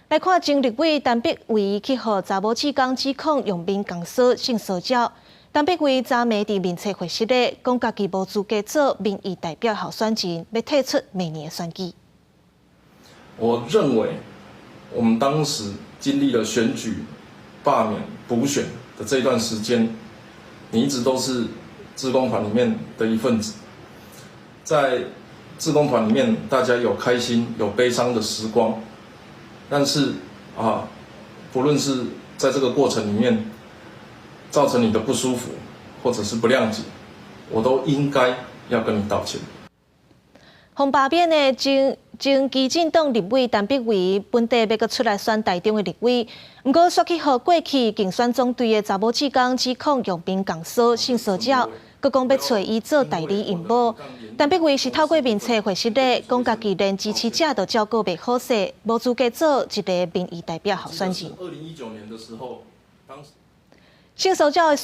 來看前立委陳柏惟去予查某志工指控用面共挲性騷擾。陳柏惟昨暝佇面冊回釋咧，講家己無資格做民意代表候選人，欲退出明年的選舉。我認為，我們當時經歷了選舉、罷免、補選的這段時間，你一直都是志工團裡面的一份子，在志工團裡面，大家有開心有悲傷的時光，但是啊，不論是在這個過程裡面造成你的不舒服，或者是不諒解，我都應該要跟你道歉。予罷免的前前基進黨立委陳柏惟，本底欲閣出來選台中的立委，毋過煞去予過去競選總隊的查某志工指控用面共挲性騷擾，閣講欲揣伊做代理孕母。陳柏惟是透過面冊回釋咧，講家己連支持者都照顧袂好勢，無資格做一个民意代表候選人。 2019年的時候，當時性騷擾的